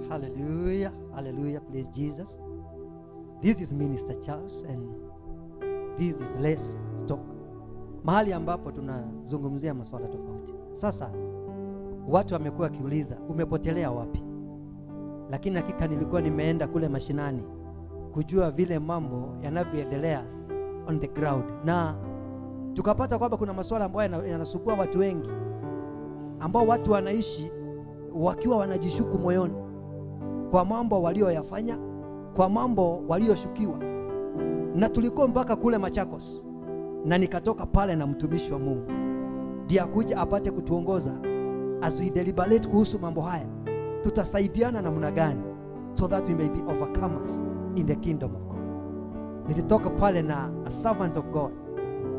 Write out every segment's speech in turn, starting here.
Hallelujah, hallelujah, praise Jesus. This is Minister Charles and this is Let's Talk, mahali ambapo tunazungumzia masuala tofauti. Sasa watu wamekuwa wakiuliza, "Umepotelea wapi?" Lakini hakika nilikuwa nimeenda kule mashinani kujua vile mambo yanavyoendelea on the ground, na tukapata kwamba kuna masuala ambayo yanasumbua watu wengi, ambao watu wanaishi wakiwa wanajishuku moyoni kwa mambo walioyafanya, kwa mambo walioshukiwa. Na tulikuwa mpaka kule Machakos, na nikatoka pale na mtumishi wa Mungu ndiye akuja apate kutuongoza as we deliberate kuhusu mambo haya, tutasaidiana namna gani so that we may be overcomers in the kingdom of God. Nilitoka pale na a servant of God,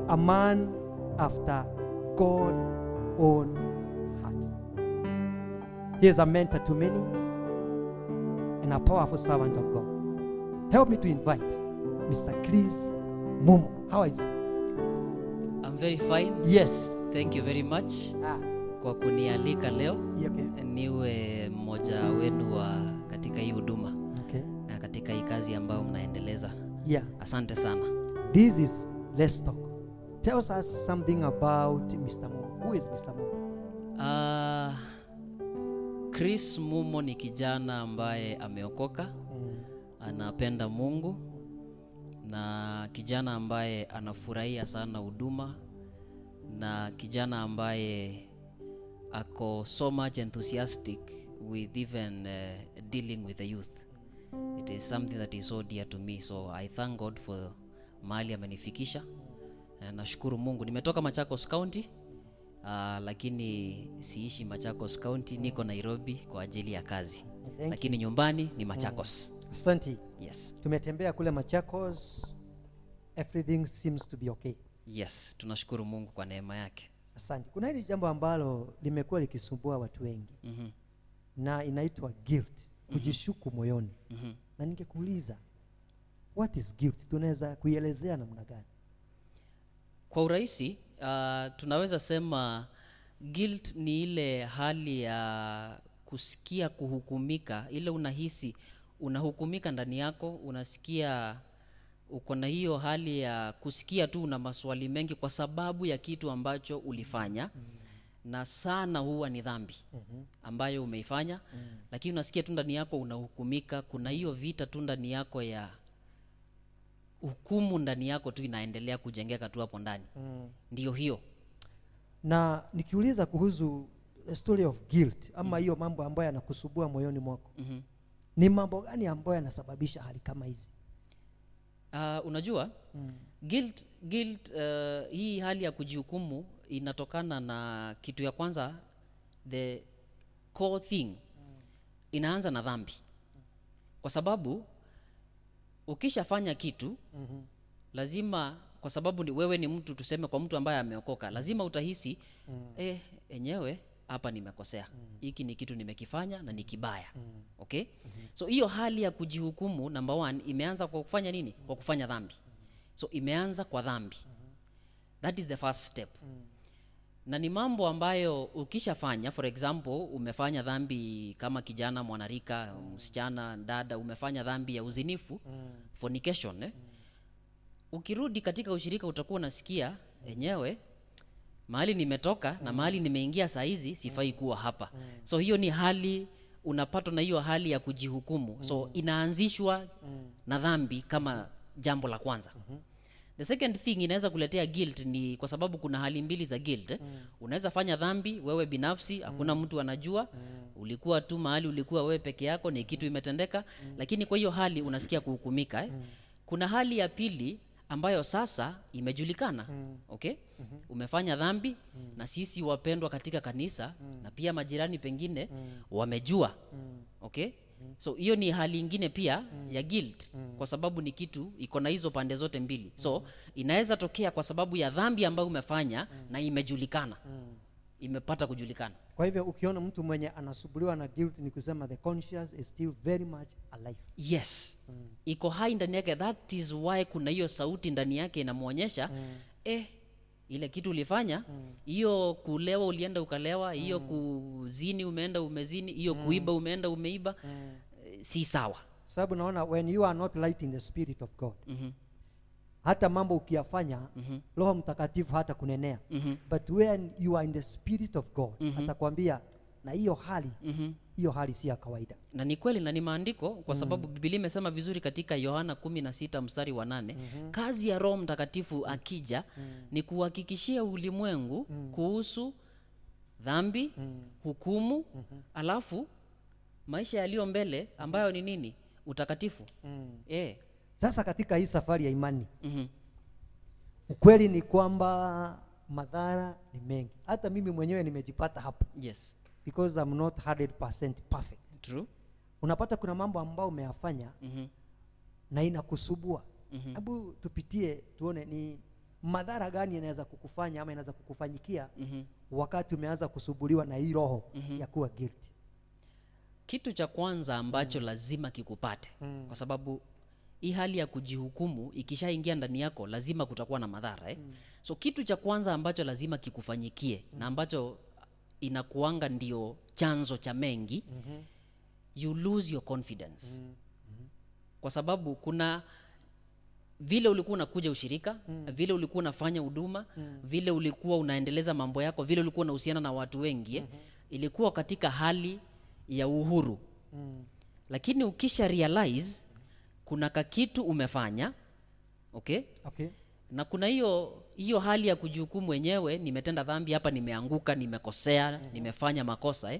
a man after God own heart. He is a mentor to many and a powerful servant of God. Help me to invite Mr. Chris Mumo. How is it? I'm very fine. Yes. Thank you very much kwa kunialika leo niwe mmoja wenu wa katika hii huduma na katika hii kazi ambayo mnaendeleza. Asante sana. This is Let's Talk. Tell us something about Mr. Mumo. Who is Mr. Mumo? Chris Mumo ni kijana ambaye ameokoka, anapenda Mungu na kijana ambaye anafurahia sana huduma na kijana ambaye ako so much enthusiastic with even dealing with the youth. It is something that is so dear to me, so I thank God for mahali amenifikisha. Nashukuru Mungu. Nimetoka Machakos County, lakini siishi Machakos County, niko Nairobi kwa ajili ya kazi. Thank you. Lakini nyumbani ni Machakos. Asante. Yes. Tumetembea kule Machakos. Everything seems to be okay. Yes, tunashukuru Mungu kwa neema yake. Asante. Kuna hili jambo ambalo limekuwa likisumbua watu wengi na inaitwa guilt, kujishuku moyoni. Na ningekuuliza, what is guilt? Tunaweza kuielezea namna gani? Kwa urahisi, tunaweza sema guilt ni ile hali ya kusikia kuhukumika, ile unahisi unahukumika ndani yako, unasikia uko na hiyo hali ya kusikia tu una maswali mengi kwa sababu ya kitu ambacho ulifanya, na sana huwa ni dhambi ambayo umeifanya, lakini unasikia tu ndani yako unahukumika. Kuna hiyo vita tu ndani yako ya hukumu ndani yako tu inaendelea kujengeka tu hapo ndani. Ndiyo hiyo. Na nikiuliza kuhusu the story of guilt ama hiyo mambo ambayo yanakusumbua moyoni mwako, ni mambo gani ambayo yanasababisha hali kama hizi? Unajua guilt, hii hali ya kujihukumu inatokana na kitu ya kwanza, the core thing, inaanza na dhambi, kwa sababu ukishafanya kitu, lazima, kwa sababu wewe ni mtu, tuseme kwa mtu ambaye ameokoka, lazima utahisi, "Eh, enyewe hapa nimekosea, hiki ni kitu nimekifanya na ni kibaya." Okay, so hiyo hali ya kujihukumu, number one, imeanza kwa kufanya nini? Kwa kufanya dhambi. So imeanza kwa dhambi. That is the first step. Na ni mambo ambayo ukishafanya, for example, umefanya dhambi kama kijana, mwanarika, msichana, dada, umefanya dhambi ya uzinifu, fornication, eh? Ukirudi katika ushirika utakuwa unasikia, "Enyewe mahali nimetoka na mahali nimeingia saa hizi, sifai kuwa hapa." So hiyo ni hali unapatwa na hiyo hali ya kujihukumu. So inaanzishwa na dhambi kama jambo la kwanza. The second thing inaweza kuletea guilt ni kwa sababu kuna hali mbili za guilt, eh? Unaweza fanya dhambi wewe binafsi, hakuna mtu anajua, ulikuwa tu mahali ulikuwa wewe peke yako, ni kitu imetendeka, lakini kwa hiyo hali unasikia kuhukumika, eh? Kuna hali ya pili ambayo sasa imejulikana. Okay, umefanya dhambi na sisi wapendwa katika kanisa na pia majirani pengine wamejua. Okay, so hiyo ni hali ingine pia ya guilt, kwa sababu ni kitu iko na hizo pande zote mbili. So inaweza tokea kwa sababu ya dhambi ambayo umefanya na imejulikana, imepata kujulikana. Kwa hivyo ukiona mtu mwenye anasumbuliwa na guilt, ni kusema the conscience is still very much alive. Yes, iko hai ndani yake. That is why kuna hiyo sauti ndani yake inamwonyesha, eh, Ile kitu ulifanya, hiyo kulewa ulienda ukalewa, hiyo kuzini umeenda umezini, hiyo kuiba umeenda umeiba, si sawa. Sababu naona when you are not light in the spirit of God, hata mambo ukiyafanya, Roho Mtakatifu hata kunenea. But when you are in the spirit of God, atakwambia na hiyo hali, hiyo hali si ya kawaida. Na ni kweli na ni maandiko, kwa sababu Biblia imesema vizuri katika Yohana 16 mstari wa 8, kazi ya Roho Mtakatifu akija ni kuhakikishia ulimwengu kuhusu dhambi, hukumu, alafu maisha yaliyo mbele ambayo ni nini? Utakatifu. Sasa katika hii safari ya imani, ukweli ni kwamba madhara ni mengi. Hata mimi mwenyewe nimejipata hapo. Because I'm not 100% perfect. Unapata kuna mambo ambayo umeyafanya na inakusubua. Hebu tupitie tuone ni madhara gani yanaweza kukufanya ama inaweza kukufanyikia wakati umeanza kusubuliwa na hii roho ya kuwa guilty. Kitu cha kwanza ambacho lazima kikupate, kwa sababu hii hali ya kujihukumu ikishaingia ndani yako lazima kutakuwa na madhara. So kitu cha kwanza ambacho lazima kikufanyikie na ambacho inakuanga ndio chanzo cha mengi, you lose your confidence. Kwa sababu kuna vile ulikuwa unakuja ushirika, vile ulikuwa unafanya huduma, vile ulikuwa unaendeleza mambo yako, vile ulikuwa unahusiana na watu wengi, ilikuwa katika hali ya uhuru. Lakini ukisha realize kuna kakitu umefanya, okay? Na kuna hiyo hali ya kujihukumu wenyewe, nimetenda dhambi hapa, nimeanguka, nimekosea, nimefanya makosa.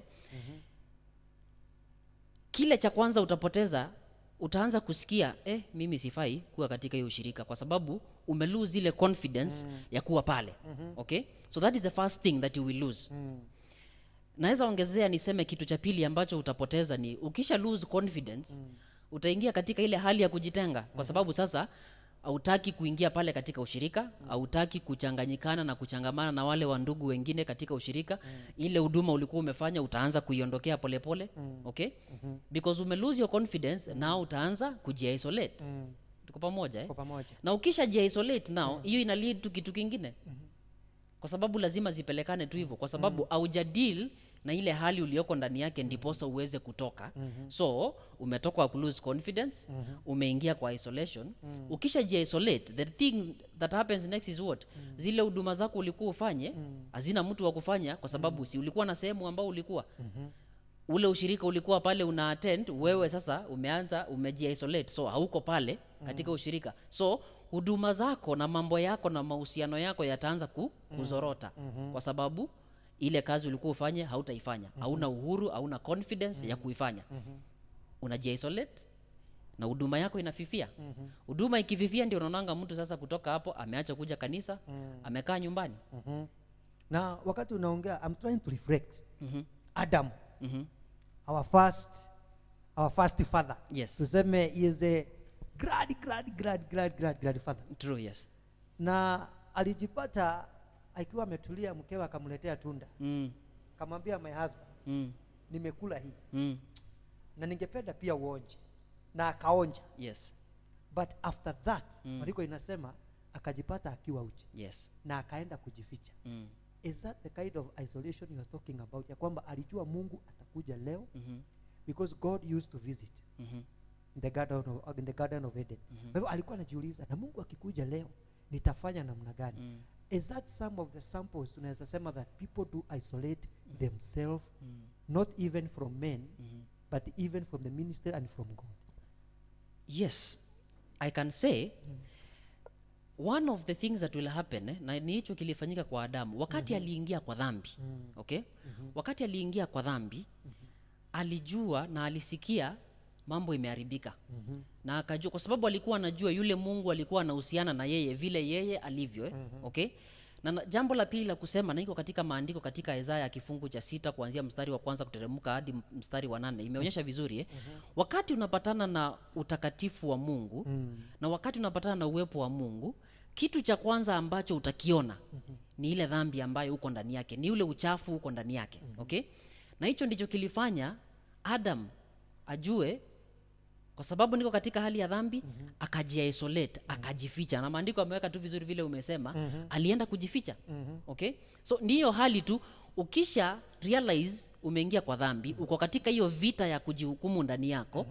Kile cha kwanza utapoteza, utaanza kusikia mimi sifai kuwa katika hiyo ushirika, kwa sababu umelose ile confidence ya kuwa pale. Okay? So that is the first thing that you will lose. Naweza ongezea niseme kitu cha pili ambacho utapoteza ni ukisha lose confidence, utaingia katika ile hali ya kujitenga, kwa sababu sasa hautaki kuingia pale katika ushirika, hautaki kuchanganyikana na kuchangamana na wale wa ndugu wengine katika ushirika. Ile huduma ulikuwa umefanya utaanza kuiondokea polepole, okay? Because ume lose your confidence, now utaanza kujiisolate. Tuko pamoja? Kwa pamoja. Na ukisha jiisolate now, hiyo ina lead to kitu kingine. Kwa sababu lazima zipelekane tu hivyo, kwa sababu haujadeal na ile hali ulioko ndani yake ndiposa uweze kutoka. So umetoka kwa lose confidence, umeingia kwa isolation. Ukisha jiisolate, the thing that happens next is what? Zile huduma zako ulikuwa ufanye hazina mtu wa kufanya, kwa sababu si ulikuwa na sehemu ambao ulikuwa ule ushirika ulikuwa pale una attend, wewe sasa umeanza umejiisolate, so hauko pale katika ushirika. So huduma zako na mambo yako na mahusiano yako yataanza kuzorota, kwa sababu ile kazi ulikuwa ufanye hautaifanya. Hauna uhuru, hauna confidence ya kuifanya. Unajiisolate na huduma yako inafifia. Huduma ikififia ndio unaonanga mtu sasa kutoka hapo ameacha kuja kanisa, amekaa nyumbani. Na wakati unaongea, I'm trying to reflect. Adam, our first father. Tuseme he is a grand, grand, grand, grand, grand, grandfather. True, yes. Na alijipata akiwa ametulia, mkewe akamletea tunda. Akamwambia, my husband, nimekula hii. Na ningependa pia uonje. Na akaonja. But after that, maandiko inasema akajipata akiwa uchi. Na akaenda kujificha. Is that the kind of isolation you are talking about? Ya kwamba alijua Mungu atakuja leo? Because God used to visit in the garden of Eden. Kwa hivyo alikuwa anajiuliza, na Mungu akikuja leo nitafanya namna gani? Is that some of the samples tunaweza sema that people do isolate themselves, not even from men, but even from the ministry and from God? Yes, I can say one of the things that will happen, na ni hicho kilifanyika kwa Adamu wakati aliingia kwa dhambi. Okay? Wakati aliingia kwa dhambi, alijua na alisikia mambo imeharibika. Na akajua, kwa sababu alikuwa anajua yule Mungu alikuwa anahusiana na yeye vile yeye alivyo. Okay? Na jambo la pili la kusema, na iko katika maandiko katika Isaya kifungu cha 6 kuanzia mstari wa kwanza kuteremka hadi mstari wa 8, imeonyesha vizuri. Wakati unapatana na utakatifu wa Mungu, na wakati unapatana na uwepo wa Mungu, kitu cha kwanza ambacho utakiona ni ile dhambi ambayo uko ndani yake, ni ule uchafu uko ndani yake. Okay? Na hicho ndicho kilifanya Adam ajue Kwa sababu niko katika hali ya dhambi, akajiisolate, akajificha. Na maandiko ameweka tu vizuri vile umesema, alienda kujificha. Okay? So ndiyo hali tu ukisha realize umeingia kwa dhambi, uko katika hiyo vita ya kujihukumu ndani yako,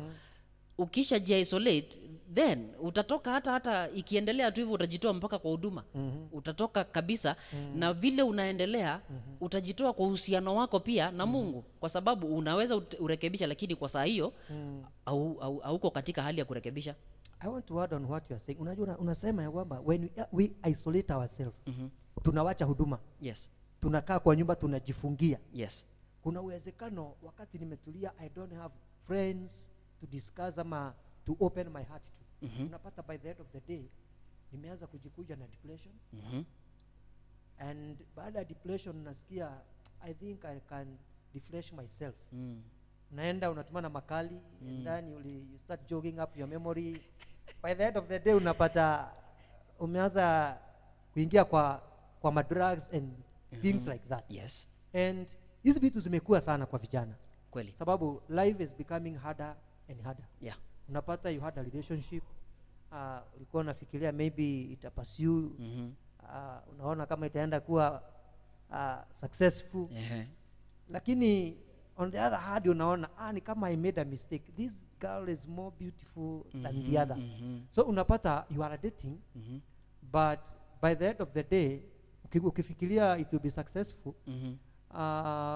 ukisha jiisolate, then utatoka. Hata ikiendelea tu hivyo, utajitoa mpaka kwa huduma, utatoka kabisa. Na vile unaendelea, utajitoa kwa uhusiano wako pia na Mungu, kwa sababu unaweza urekebisha, lakini kwa saa hiyo hauko katika hali ya kurekebisha. I want to add on what you are saying. Unajua unasema ya kwamba when we isolate ourselves, tunawacha huduma, tunakaa kwa nyumba, tunajifungia. Kuna uwezekano wakati nimetulia, I don't have friends to discuss ama to open my heart to. Unapata by the end of the day nimeanza kujikuja na depression, and baada ya depression nasikia I think I can refresh myself. Unaenda unatumana makali, and then you start jogging up your memory. By the end of the day unapata umeanza kuingia kwa madrugs and things like that. And hizi vitu zimekuwa sana kwa vijana, sababu life is becoming harder and harder. Unapata you had a relationship, ulikuwa unafikiria maybe itapursue, unaona kama itaenda kuwa successful, lakini on the other hand unaona, ah, ni kama I made a mistake, this girl is more beautiful than the other. So unapata you are dating, but by the end of the day ukifikiria it will be successful,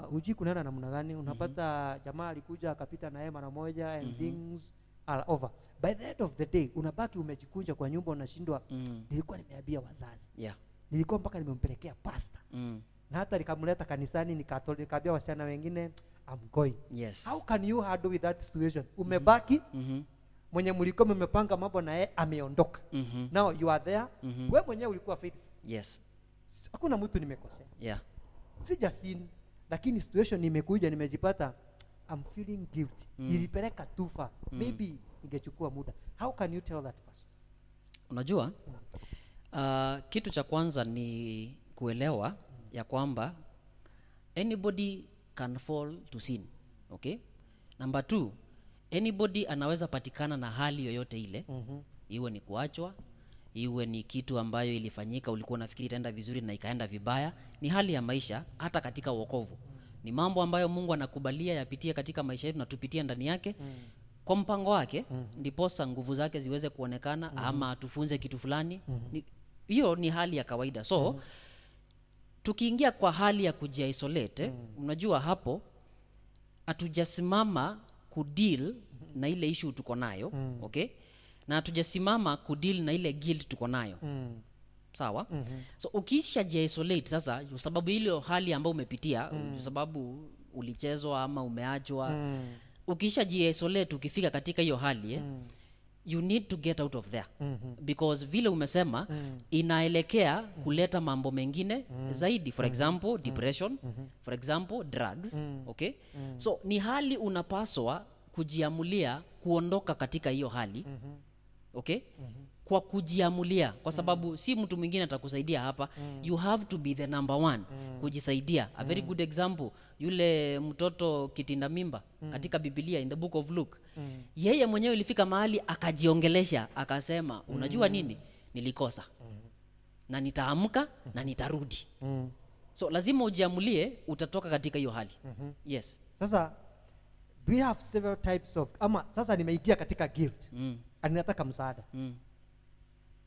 hujui kunaenda namna gani. Unapata jamaa alikuja akapita na yeye mara moja and things are over. By the end of the day unabaki umejikunja kwa nyumba, unashindwa, nilikuwa nimeambia wazazi, nilikuwa mpaka nimempelekea pastor, na hata nikamleta kanisani, nikaambia wasichana wengine I'm going. How can you handle with that situation? Umebaki, mwenye mlikuwa mmepanga mambo na yeye ameondoka. Now you are there. We mwenyewe ulikuwa faithful. Hakuna mtu nimekosea, sijasin, lakini situation imekuja, nimejipata I'm feeling guilty. Nilipeleka too far, maybe ingechukua muda. How can you tell that person? Unajua, kitu cha kwanza ni kuelewa ya kwamba anybody can fall to sin. Okay? Number two, anybody anaweza patikana na hali yoyote ile, iwe ni kuachwa, iwe ni kitu ambayo ilifanyika, ulikuwa unafikiri itaenda vizuri na ikaenda vibaya. Ni hali ya maisha. Hata katika wokovu ni mambo ambayo Mungu anakubalia yapitie katika maisha yetu na tupitie ndani yake kwa mpango wake, ndiposa nguvu zake ziweze kuonekana ama atufunze kitu fulani. Hiyo ni hali ya kawaida. So tukiingia kwa hali ya kujiisolate, unajua hapo hatujasimama kudeal na ile issue tuko nayo, okay? Na hatujasimama kudeal na ile guilt tuko nayo, sawa? So ukisha jiisolate sasa, sababu ile hali ambayo umepitia, sababu ulichezwa ama umeachwa, ukisha jiisolate, ukifika katika hiyo hali, you need to get out of there, because vile umesema, inaelekea kuleta mambo mengine zaidi, for example depression, for example drugs, okay? So ni hali unapaswa kujiamulia kuondoka katika hiyo hali, okay, kwa kujiamulia, kwa sababu si mtu mwingine atakusaidia hapa. You have to be the number one kujisaidia. A very good example, yule mtoto kitinda mimba katika Biblia, in the book of Luke, yeye mwenyewe ilifika mahali akajiongelesha, akasema, "Unajua nini? Nilikosa na nitaamka na nitarudi." So lazima ujiamulie utatoka katika hiyo hali. Yes. Sasa do we have several types of, ama sasa nimeingia katika guilt na ninataka msaada.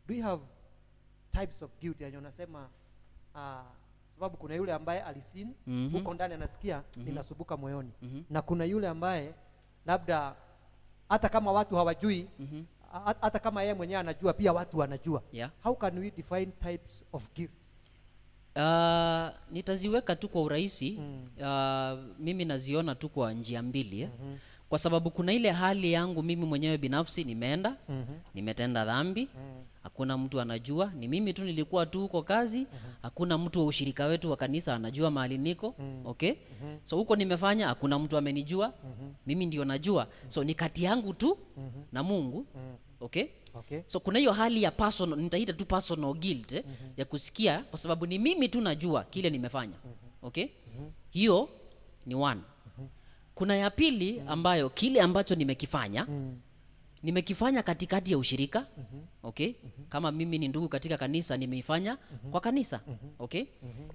Do you have types of guilt yenye unasema, sababu kuna yule ambaye alisin, huko ndani anasikia ninasumbuka moyoni, na kuna yule ambaye labda hata kama watu hawajui, hata kama yeye mwenyewe anajua, pia watu wanajua? How can we define types of guilt? Nitaziweka tu kwa urahisi. Mimi naziona tu kwa njia mbili, eh? Kwa sababu kuna ile hali yangu mimi mwenyewe binafsi, nimeenda, nimetenda dhambi, hakuna mtu anajua, ni mimi tu, nilikuwa tu huko kazi, hakuna mtu wa ushirika wetu wa kanisa anajua mahali niko, okay? So huko nimefanya, hakuna mtu amenijua, mimi ndio najua, so ni kati yangu tu na Mungu, okay? Okay. So kuna hiyo hali ya personal, nitaita tu personal guilt, ya kusikia kwa sababu ni mimi tu najua kile nimefanya, okay? Hiyo ni one. Kuna ya pili ambayo kile ambacho nimekifanya Nimekifanya katikati ya ushirika. Okay? Kama mimi ni ndugu katika kanisa, nimeifanya kwa kanisa. Okay?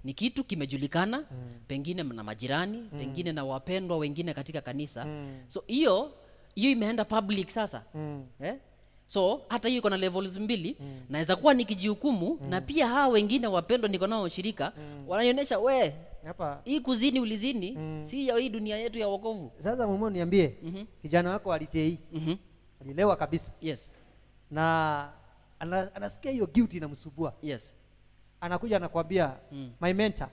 Ni kitu kimejulikana, pengine na majirani, pengine na wapendwa wengine katika kanisa. So hiyo hiyo imeenda public sasa. Eh? So hata hiyo iko na levels mbili. Naweza kuwa nikijihukumu, na pia hawa wengine wapendwa niko nao ushirika wananionyesha, we, Hapa hii kuzini ulizini si ya hii dunia yetu ya wokovu. Sasa mumo niambie, kijana wako alitei, alilewa kabisa, na anasikia hiyo guilt inamsumbua. Anakuja anakwambia, "My mentor,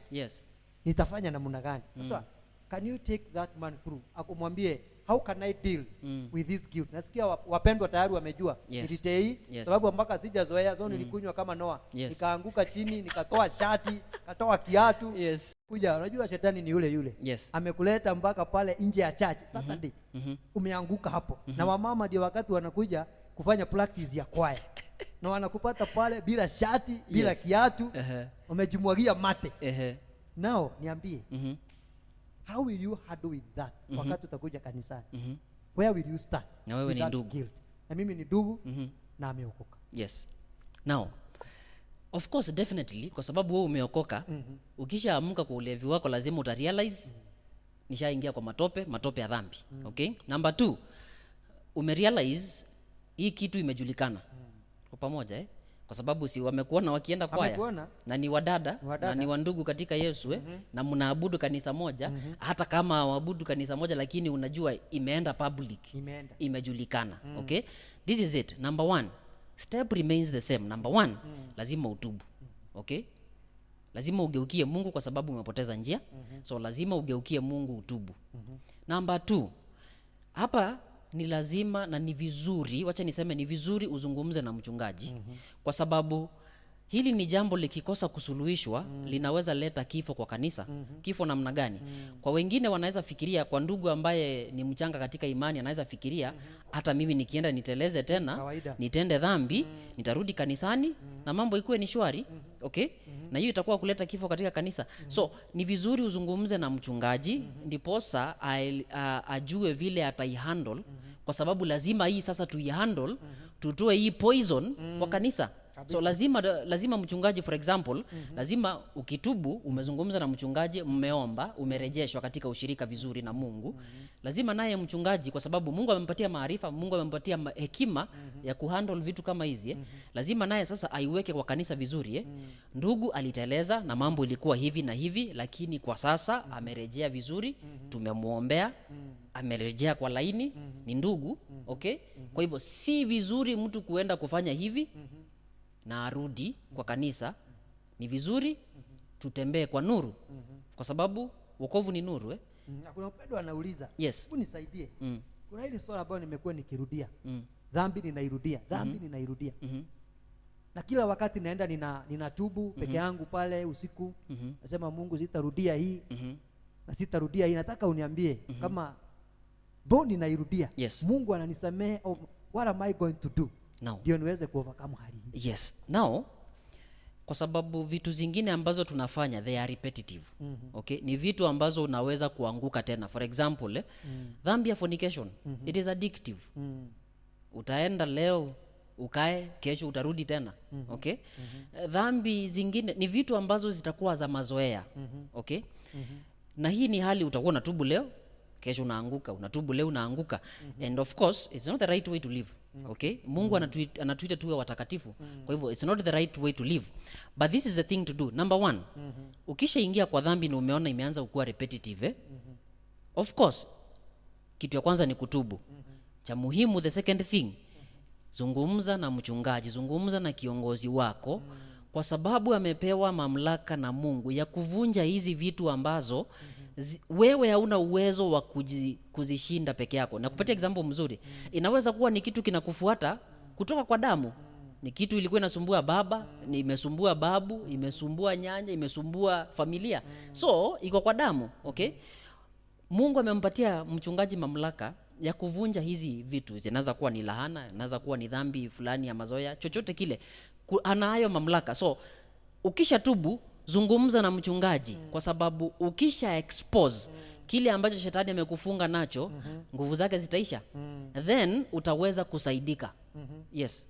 nitafanya namna gani?" Sasa can you take that man through, akumwambie, "How can I deal with this guilt? Nasikia wapendwa tayari wamejua nilitei, sababu mpaka sijazoea, so nilikunywa kama Noa, nikaanguka chini, nikatoa shati, katoa kiatu." Kuja, unajua shetani ni yule yule. Amekuleta mpaka pale nje ya church Saturday, umeanguka hapo, na wamama ndio wakati wanakuja kufanya practice ya kwaya na wanakupata pale bila shati, bila kiatu, umejimwagia mate. Now niambie, how will you handle with that wakati utakuja kanisani? Where will you start Na wewe with ni that ndugu. guilt? Na mimi ni ndugu na ameokoka. Yes. Now, of course, definitely, kwa sababu wewe umeokoka, ukishaamka kwa ulevi wako lazima utarealize, nishaingia kwa matope, matope ya dhambi. Okay? Number two, umerealize hii kitu imejulikana. Kwa pamoja, eh? Kwa sababu si wamekuona wakienda kwaya Wamekuona. Na ni wadada, Ni wadada. Na ni wandugu katika Yesu, eh? Na mnaabudu kanisa moja. Hata kama hawaabudu kanisa moja, lakini unajua imeenda public, Imeenda. imejulikana. Okay, this is it. Number one step remains the same. Number one, lazima utubu. Okay, lazima ugeukie Mungu kwa sababu umepoteza njia. So lazima ugeukie Mungu, utubu. Number two, hapa ni lazima na ni vizuri, wacha niseme ni vizuri uzungumze na mchungaji, kwa sababu hili ni jambo likikosa kusuluhishwa linaweza leta kifo kwa kanisa. Kifo namna gani? Kwa wengine wanaweza fikiria, kwa ndugu ambaye ni mchanga katika imani, anaweza fikiria, hata mimi nikienda niteleze tena, Kawaida. Nitende dhambi, nitarudi kanisani na mambo ikuwe ni shwari. Okay, na hiyo itakuwa kuleta kifo katika kanisa. So ni vizuri uzungumze na mchungaji, ndiposa ajue vile ataihandle, kwa sababu lazima hii sasa tuihandle, tutoe hii poison kwa kanisa. So lazima mchungaji, for example, lazima ukitubu, umezungumza na mchungaji, mmeomba, umerejeshwa katika ushirika vizuri na Mungu, lazima naye mchungaji, kwa sababu Mungu amempatia maarifa, Mungu amempatia hekima ya kuhandle vitu kama hizi, eh, lazima naye sasa aiweke kwa kanisa vizuri, eh. Ndugu aliteleza na mambo ilikuwa hivi na hivi, lakini kwa sasa amerejea vizuri, tumemwombea, amerejea kwa laini, ni ndugu. Okay, kwa hivyo si vizuri mtu kuenda kufanya hivi na arudi kwa kanisa. Ni vizuri tutembee kwa nuru, kwa sababu wokovu ni nuru, eh? Na kuna mpendwa anauliza, hebu nisaidie, kuna hili swala ambayo nimekuwa nikirudia, dhambi ninairudia, dhambi ninairudia, na kila wakati naenda ninatubu peke yangu pale usiku, nasema, 'Mungu, sitarudia hii na sitarudia hii.' Nataka uniambie, kama though ninairudia, Mungu ananisamehe au what am I going to do Now, ndio niweze kuovercome hali hii? Yes. Now, kwa sababu vitu zingine ambazo tunafanya, they are repetitive. Okay, ni vitu ambazo unaweza kuanguka tena. For example, eh, dhambi ya fornication, it is addictive. Utaenda leo ukae, kesho utarudi tena. Okay, dhambi zingine ni vitu ambazo zitakuwa za mazoea. Okay, na hii ni hali utakuwa unatubu leo, kesho unaanguka, unatubu leo, unaanguka. And of course it's not the right way to live. Okay, Mungu anatuita tuwe watakatifu. Kwa hivyo it's not the right way to live, but this is the thing to do. Number one, ukishaingia kwa dhambi na umeona imeanza kuwa repetitive, eh? Of course kitu ya kwanza ni kutubu. Cha muhimu, the second thing, zungumza na mchungaji, zungumza na kiongozi wako, kwa sababu amepewa mamlaka na Mungu ya kuvunja hizi vitu ambazo wewe hauna uwezo wa kuzishinda peke yako. Na kupatia example mzuri, inaweza kuwa ni kitu kinakufuata kutoka kwa damu, ni kitu ilikuwa inasumbua baba, ni imesumbua babu, imesumbua nyanya, imesumbua familia, so iko kwa damu. Okay, Mungu amempatia mchungaji mamlaka ya kuvunja hizi vitu. Zinaweza kuwa ni lahana, inaweza kuwa ni dhambi fulani ya mazoea, chochote kile. Ana hayo mamlaka. So ukisha tubu, zungumza na mchungaji, kwa sababu ukisha expose Kile ambacho shetani amekufunga nacho, nguvu zake zitaisha. Then utaweza kusaidika. Yes.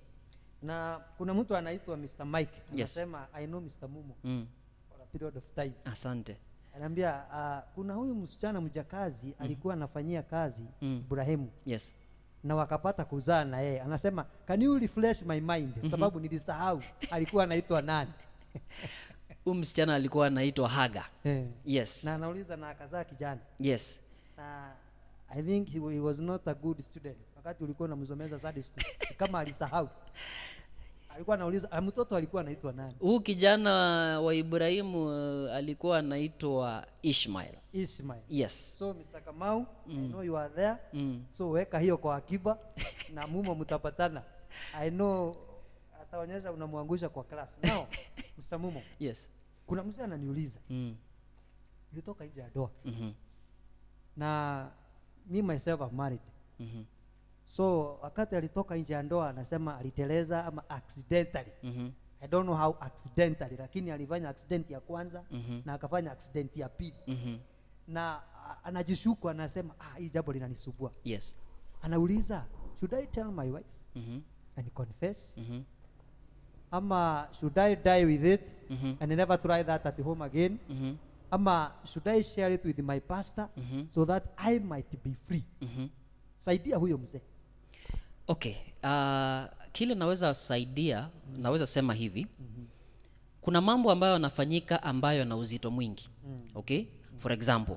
Na kuna mtu anaitwa Mr. Mike. Yes. Anasema, "I know Mr. Mumo for a period of time." Asante. Anaambia kuna huyu msichana mjakazi alikuwa anafanyia kazi Ibrahimu na wakapata kuzaa na yeye. Anasema, "Can you refresh my mind, sababu nilisahau alikuwa anaitwa nani?" Huyu msichana alikuwa anaitwa Haga. Yes. Na anauliza, na akazaa kijana. Na I think he was not a good student. Wakati ulikuwa unamsomeza Sunday school, kama alisahau. Alikuwa anauliza, mtoto alikuwa anaitwa nani? Huu kijana wa Ibrahimu alikuwa anaitwa Ishmael. Ishmael. Yes. So Mr. Kamau, I know you are there. So weka hiyo kwa akiba na Mumo mtapatana. I know ataonyesha unamwangusha kwa class. Now, Mr. Mumo, kuna mzee ananiuliza, yutoka nje ya ndoa. Na me myself am married. So wakati alitoka nje ya ndoa, anasema aliteleza ama accidentally. I don't know how accidentally, lakini alifanya accident ya kwanza na akafanya accident ya pili. Na anajishuku, anasema, "Ah, hii jambo linanisumbua." Anauliza, "Should I tell my wife and confess? Ama should I die with it and never try that at home again? Ama should I share it with my pastor so that I might be free?" Saidia huyo mzee. Okay. Kile naweza saidia, naweza sema hivi. Kuna mambo ambayo yanafanyika ambayo yana uzito mwingi. Okay? For example,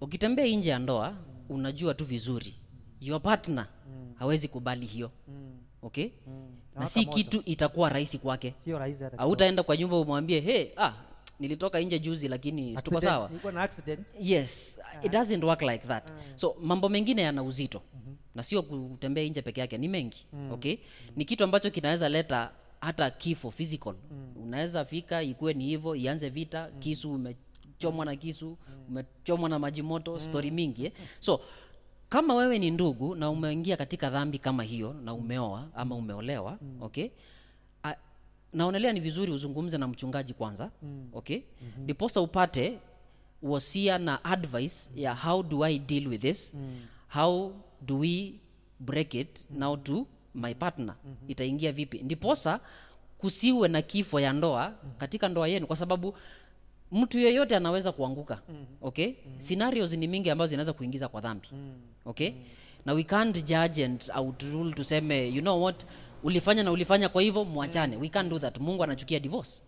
ukitembea nje ya ndoa, unajua tu vizuri your partner hawezi kubali hiyo. Okay? Na si Nawaka moto. Kitu itakuwa rahisi kwake. Sio rahisi hata kidogo. Hautaenda kwa nyumba umwambie, "Hey, nilitoka nje juzi lakini tuko Accident. sawa." Nilikuwa na accident. Yes, it doesn't work like that. So mambo mengine yana uzito na sio kutembea nje peke yake, ni mengi. Okay, ni kitu ambacho kinaweza leta hata kifo physical. Unaweza fika ikuwe ni hivyo, ianze vita, kisu, umechomwa na kisu, umechomwa na maji moto, story mingi, eh? So kama wewe ni ndugu na umeingia katika dhambi kama hiyo na umeoa ama umeolewa, okay, naonelea ni vizuri uzungumze na mchungaji kwanza, okay, ndiposa upate wosia na advice ya how do I deal with this, how do we break it now to my partner, itaingia vipi, ndiposa kusiwe na kifo ya ndoa katika ndoa yenu, kwa sababu mtu yeyote anaweza kuanguka. Okay, scenarios ni mingi ambazo zinaweza kuingiza kwa dhambi. Okay, na we can't judge and outrule, tuseme, "You know what, ulifanya na ulifanya, kwa hivyo mwachane." We can't do that. Mungu anachukia divorce,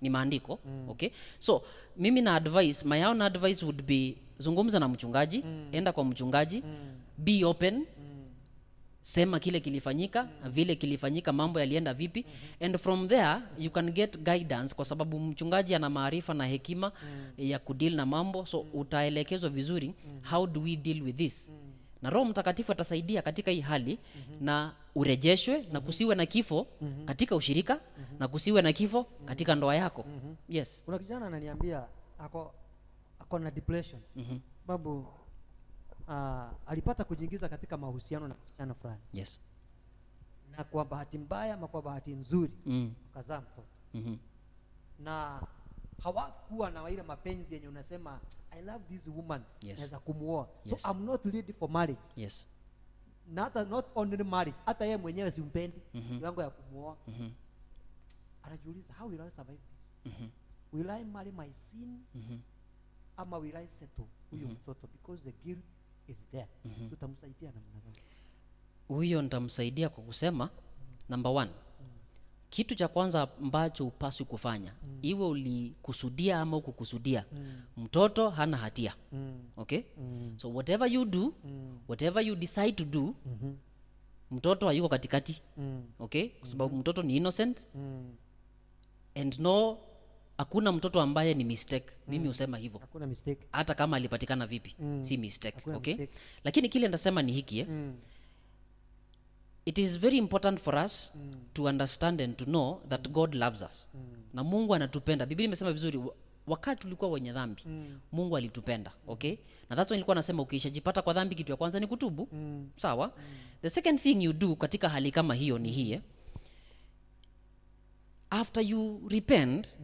ni maandiko. Okay, so mimi na advice, my own advice would be, zungumza na mchungaji, enda kwa mchungaji, be open, sema kile kilifanyika, vile kilifanyika, mambo yalienda vipi, and from there you can get guidance, kwa sababu mchungaji ana maarifa na hekima ya kudeal na mambo. So utaelekezwa vizuri, how do we deal with this, na Roho Mtakatifu atasaidia katika hii hali na urejeshwe na kusiwe na kifo katika ushirika na kusiwe na kifo katika ndoa yako. Yes. Kuna kijana ananiambia ako na depression, sababu alipata kujiingiza katika mahusiano na msichana fulani na kwa bahati mbaya ama kwa bahati nzuri wakazaa mtoto na hawakuwa na ile mapenzi yenye unasema, "I love this woman, naweza kumuoa." So, "I'm not ready for marriage." Na hata not only marriage, hata yeye mwenyewe simpendi kiwango ya kumuoa. Anajiuliza, "How will I survive this? Will I marry my sin ama will I settle huyu mtoto, because the guilt is there?" Tutamsaidia namna gani? Huyo nitamsaidia kwa kusema, number one, kitu cha kwanza ambacho hupaswi kufanya, iwe ulikusudia ama hukukusudia, mtoto hana hatia. Okay, so whatever you do, whatever you decide to do, mtoto hayuko katikati. Okay, kwa sababu mtoto ni innocent and no, hakuna mtoto ambaye ni mistake. Mimi husema hivyo. Hakuna mistake. Hata kama alipatikana vipi, si mistake. Hakuna Okay, mistake. Lakini kile ndasema ni hiki, eh? It is very important for us to understand and to know that God loves us na Mungu anatupenda. Biblia imesema vizuri, wakati tulikuwa wenye dhambi, Mungu alitupenda. Okay, na that's why nilikuwa nasema ukishajipata kwa dhambi, kitu ya kwanza ni kutubu. Sawa. The second thing you do katika hali kama hiyo ni hii, eh? After you repent,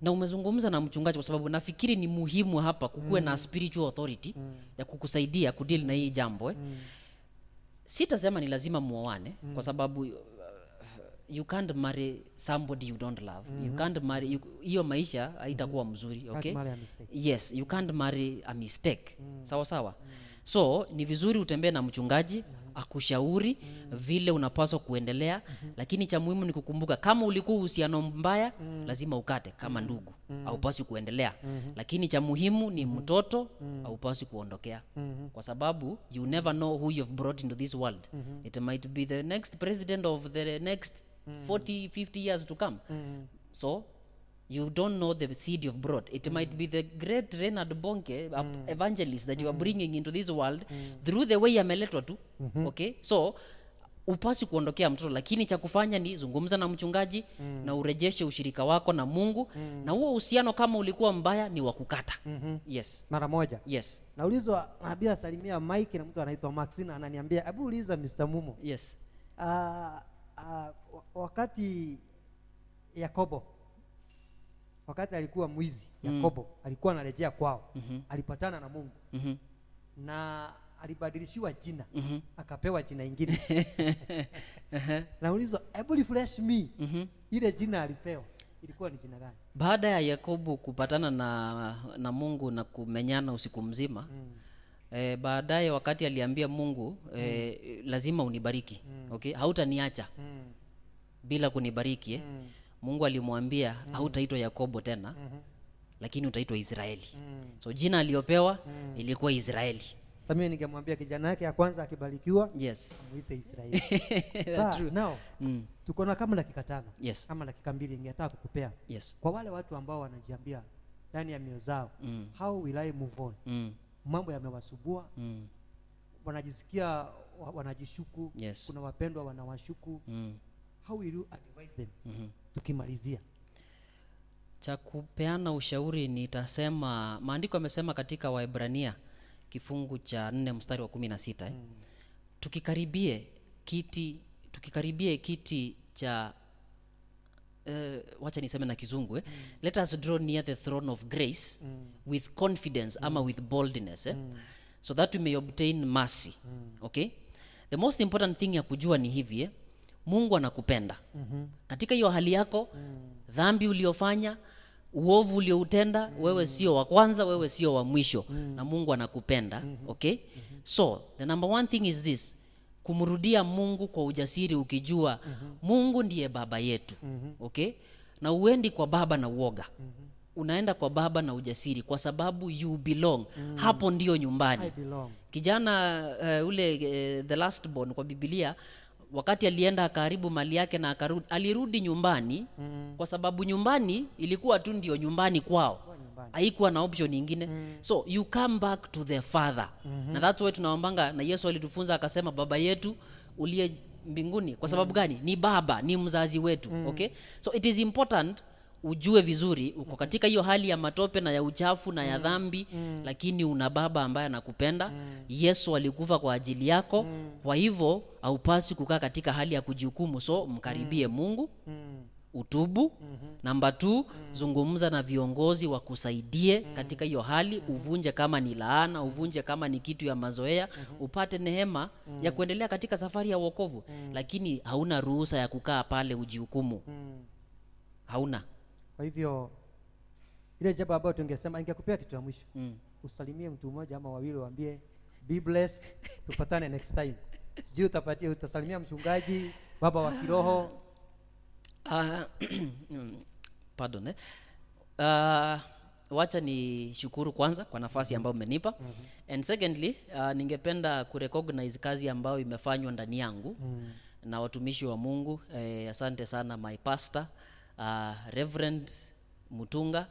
Na umezungumza na mchungaji, kwa sababu nafikiri ni muhimu hapa kukuwe na spiritual authority ya kukusaidia kudeal na hii jambo, eh. Sitasema ni lazima muoane, kwa sababu you can't marry somebody you don't love. You can't marry hiyo maisha haitakuwa mzuri. Can't Okay? marry a mistake. Yes, you can't marry a mistake. Sawa sawa. So ni vizuri utembee na mchungaji akushauri vile unapaswa kuendelea. Lakini cha muhimu ni kukumbuka, kama ulikuwa uhusiano mbaya, lazima ukate kama ndugu. Haupaswi kuendelea. Lakini cha muhimu ni mtoto haupaswi kuondokea, kwa sababu you never know who you've brought into this world. It might be the next president of the next 40 50 years to come. So you don't know the seed you've brought. It might be the great Reinhard Bonnke, evangelist that you are bringing into this world through the way ameletwa tu. Okay, so upasi kuondokea mtoto, lakini cha kufanya ni zungumza na mchungaji na urejeshe ushirika wako na Mungu. Na huo uhusiano kama ulikuwa mbaya, ni wa kukata. Yes. Mara moja. Yes. Naulizwa, naambia salimia Mike na mtu anaitwa Maxine ananiambia, hebu uliza Mr. Mumo. Yes. Wakati Yakobo, wakati alikuwa mwizi, Yakobo alikuwa anarejea kwao, alipatana na Mungu na alibadilishiwa jina, akapewa jina ingine. Naulizwa, hebu refresh me, ile jina alipewa ilikuwa ni jina gani? Baada ya Yakobo kupatana na Mungu na kumenyana usiku mzima, baadaye wakati aliambia Mungu, lazima unibariki, okay, hautaniacha bila kunibariki, eh? Mungu alimwambia, hautaitwa Yakobo tena, lakini utaitwa Israeli. So jina aliyopewa ilikuwa Israeli. Sasa mimi ningemwambia kijana yake ya kwanza akibarikiwa amuite Israeli. Sasa now tuko na kama dakika 5 ama dakika 2 ningetaka kukupea. Kwa wale watu ambao wanajiambia ndani ya mioyo zao, how will I move on? Mambo yamewasubua, wanajisikia wanajishuku, kuna wapendwa wanawashuku. How will you advise them? Tukimalizia. Cha kupeana ushauri, nitasema maandiko yamesema katika Waebrania kifungu cha 4 mstari wa 16, eh? Tukikaribie kiti cha wacha niseme na Kizungu, eh? Let us draw near the throne of grace with confidence ama with boldness, eh? So that we may obtain mercy. Okay, the most important thing ya kujua ni hivi, eh? Mungu anakupenda katika hiyo hali yako, dhambi uliofanya, uovu ulioutenda. Wewe sio wa kwanza, wewe sio wa mwisho, na Mungu anakupenda. Okay, so the number one thing is this: kumrudia Mungu kwa ujasiri, ukijua Mungu ndiye baba yetu. Okay, na uendi kwa baba na uoga. Unaenda kwa baba na ujasiri kwa sababu you belong. Hapo ndio nyumbani. I belong. Kijana ule the last born kwa Bibilia, wakati alienda akaharibu mali yake na akarudi, alirudi nyumbani kwa sababu nyumbani ilikuwa tu ndio nyumbani kwao. Nyumbani. Haikuwa na option nyingine. So you come back to the father, na that's why tunaombanga, na Yesu alitufunza akasema, "Baba yetu uliye mbinguni." Kwa sababu gani? Ni baba, ni mzazi wetu. Okay, so it is important ujue vizuri uko katika hiyo hali ya matope na ya uchafu na ya dhambi, lakini una baba ambaye anakupenda. Yesu alikufa kwa ajili yako. Kwa hivyo haupaswi kukaa katika hali ya kujihukumu. So mkaribie Mungu, utubu. Namba 2, zungumza na viongozi wakusaidie katika hiyo hali. Uvunje kama ni laana, uvunje kama ni kitu ya mazoea, upate neema ya kuendelea katika safari ya wokovu. Lakini hauna ruhusa ya kukaa pale ujihukumu. Hauna. Kwa hivyo ile jambo ambayo tungesema, ningekupea kitu ya mwisho, usalimie mtu mmoja ama wawili, waambie be blessed, tupatane next time. Sijui utapatia, utasalimia mchungaji, baba wa kiroho. Pardon, eh. Wacha ni shukuru kwanza kwa nafasi ambayo mmenipa. And secondly, ningependa kurecognize kazi ambayo imefanywa ndani yangu na watumishi wa Mungu. Asante sana my pastor, Reverend Mutunga,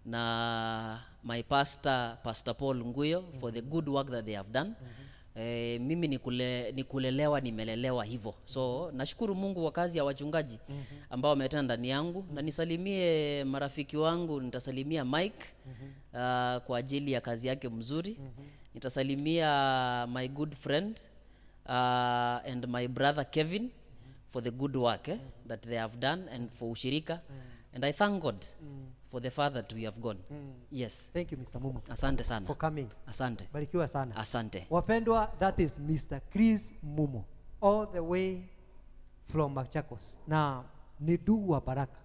na my pastor, Pastor Paul Nguyo, for the good work that they have done. Mimi ni kulelewa nimelelewa hivyo. So nashukuru Mungu kwa kazi ya wachungaji ambao wametenda ndani yangu. Na nisalimie marafiki wangu. Nitasalimia Mike kwa ajili ya kazi yake mzuri. Nitasalimia my good friend and my brother Kevin for the good work, that they have done and for ushirika. And I thank God for the far that we have gone. Yes. Thank you, Mr. Mumo, Asante sana. For coming. Asante. Barikiwa sana. Asante. Wapendwa, that is Mr. Chris Mumo, all the way from Machakos. Na ni ndugu wa baraka,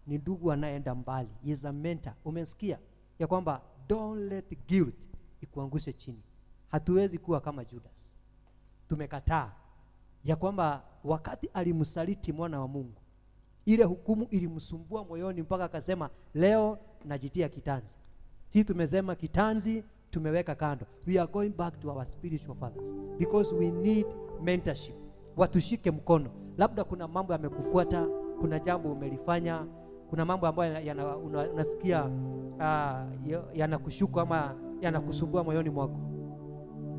ni ndugu anayeenda mbali. He is a mentor. Umesikia ya kwamba don't let guilt ikuangushe chini. Hatuwezi kuwa kama Judas. Tumekataa ya kwamba wakati alimsaliti mwana wa Mungu, ile hukumu ilimsumbua moyoni mpaka akasema, "Leo najitia kitanzi." Sisi tumesema kitanzi tumeweka kando. We are going back to our spiritual fathers because we need mentorship. Watushike mkono. Labda kuna mambo yamekufuata, kuna jambo umelifanya, kuna mambo ambayo unasikia yanakushuku ama yanakusumbua moyoni mwako.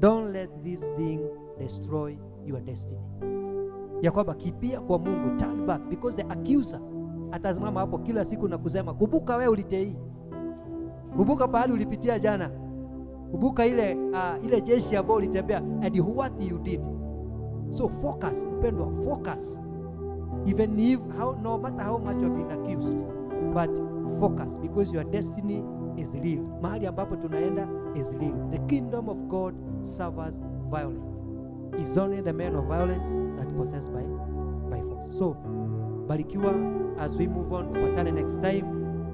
Don't let this thing destroy your destiny. Ya kwamba kimbia kwa Mungu, turn back, because the accuser atasimama hapo kila siku na kusema, "Kumbuka wewe ulitei, kumbuka pahali ulipitia jana, kumbuka ile jeshi ambayo ulitembea and what you did." So focus, mpendwa, focus. Even if how, no matter how much you have been accused, but focus, because your destiny is real. Mahali ambapo tunaenda is real. The kingdom of God suffers violent. It's only the men of violent that possess by force. So, barikiwa as we move on. Tupatane next time.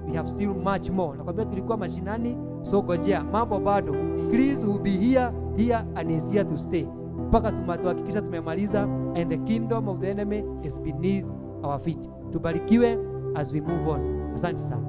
We have still much more. Nakwambia tulikuwa mashinani, so gojea mambo bado. Chris will be here, here and is here to stay mpaka tuhakikisha tumemaliza and the kingdom of the enemy is beneath our feet. Tubarikiwe as we move on. Asante sana.